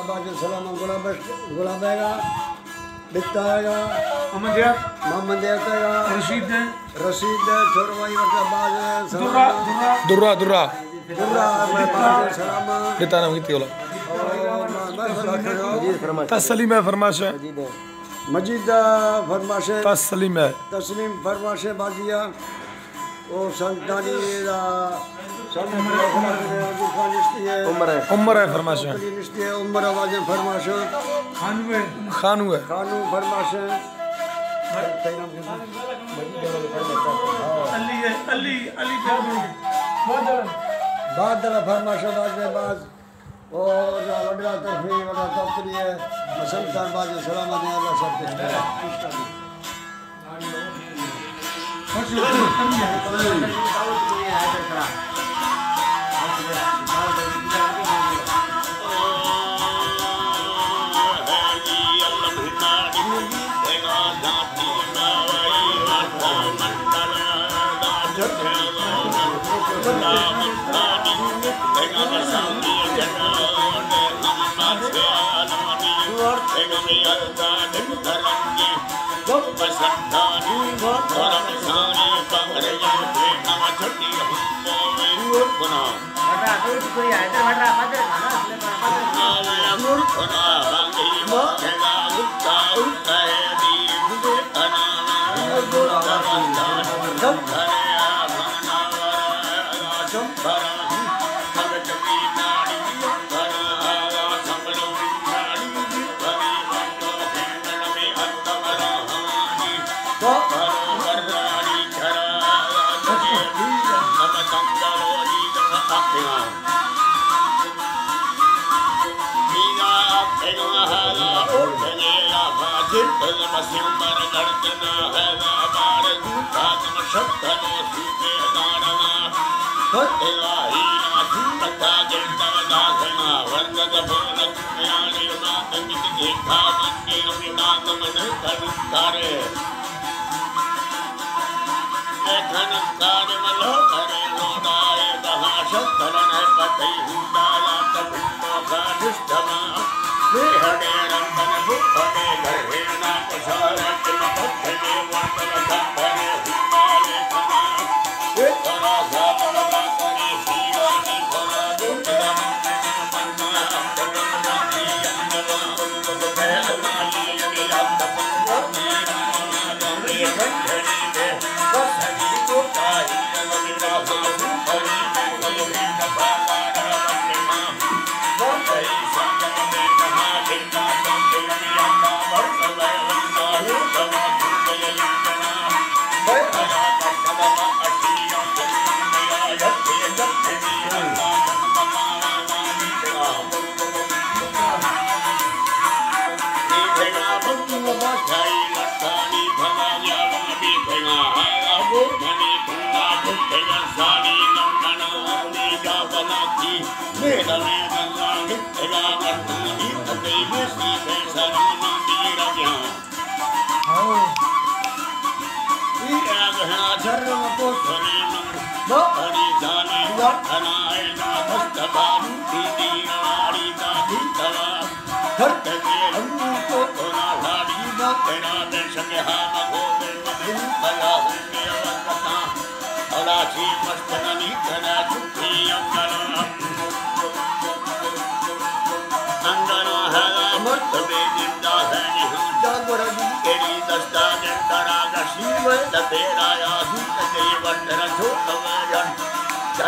باجے سلام، گلاب، گلاب آئے گا، بتا آئے گا، محمد یار۔ محمد یار آئے گا۔ رشید دے۔ رشید دے، چھوڑوائی وٹا باز ہے، سلام۔ درا، درا۔ درا، درا۔ درا، میں باز ہے، سلام۔ بتا نام کیتی بولا۔ اور میں، میں سلام کرو۔ تسلیم ہے فرمائش ہے۔ مجید دا فرمائش ہے۔ تسلیم ہے۔ تسلیم فرمائش ہے، بازیا۔ او سنتانی دا، سنتانی نشتی ہے۔ عمر ہے۔ عمر ہے فرمائش ہے۔ نشتی ہے، عمر آواز ہے فرمائش ہے۔ خانو ہے۔ خانو ہے۔ خانو فرمائش ہے۔ علی ہے، علی، علی۔ بادل فرمائش ہے، باز ہے، باز۔ اور وڈرا طرفی، وڈرا طرفی ہے۔ مسلم تار باجے سلامت ہیں، اللہ سب کچھ کرے۔